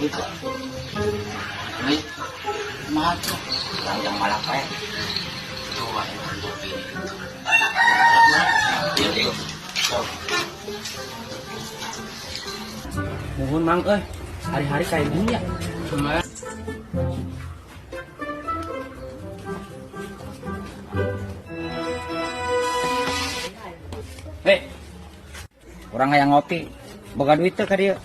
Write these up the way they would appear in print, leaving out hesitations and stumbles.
Gitu. Nih, maju. Yang malah kayak dua yang kopi. Muhun mang euy, hari-hari kayak gini ya. Cuma Eh, orang yang ngopi, boga duit teh ka dieu.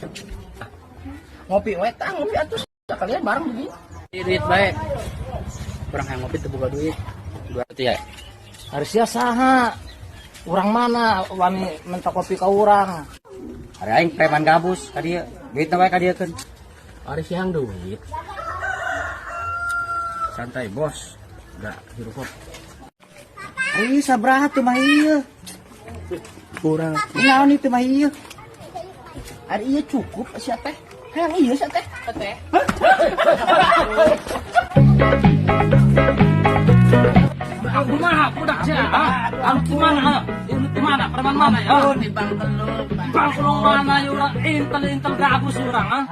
Ngopi we tah, ngopi atuh kalian bareng begini. Duit bae. Urang hayang ngopi teu boga duit. 200 ya. Harusnya saha? Urang mana wani minta kopi ka urang? Hari aing preman gabus ka dieu. Duitna wae ka dieu keun. Ari siang duit. Santai bos. Enggak hirup kok. Ari sabaraha tuh mah ieu? Kurang. Naon itu mah ieu? Ari ieu cukup sia teh. Hayang ieu sia teh. Teh. Kumaha budak sia? Anu di mana? Anu di mana? Preman mana ya? Di Bangkelung. Bangkelung mana ya urang intel-intel gabus urang ah.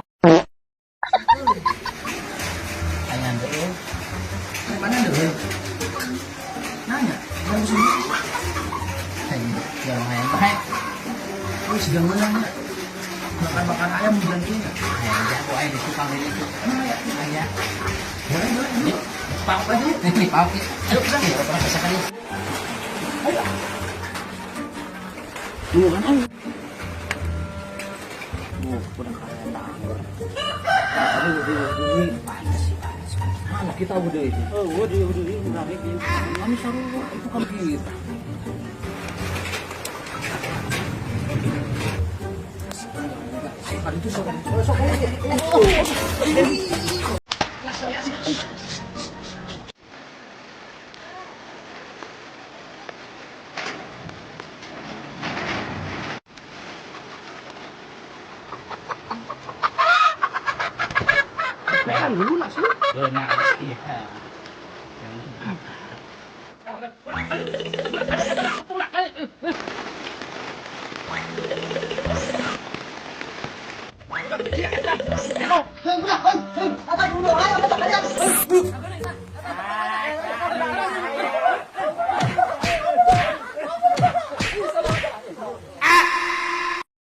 Ayam deh. Mana deh? Nanya. Gabus ini. Hayang, hayang bae. Oh, sedang menang ya. Makan-makan ayam bulan ini. Hayang jago aya di tukang ini tuh. Emang ya? Aya. Boleh, boleh. Pak aja. Nih, Pak. Ayo, kita pernah sekali. Ayo. Dulu kan ayo. Budak kaya tanggur. Aduh, aduh, aduh, panas sih, panas. Mana kita udah itu? Oh, udah, udah, udah, Kami sarua itu kan kita. Itu sok, sok, Kan dulu nasi. Benar, iya.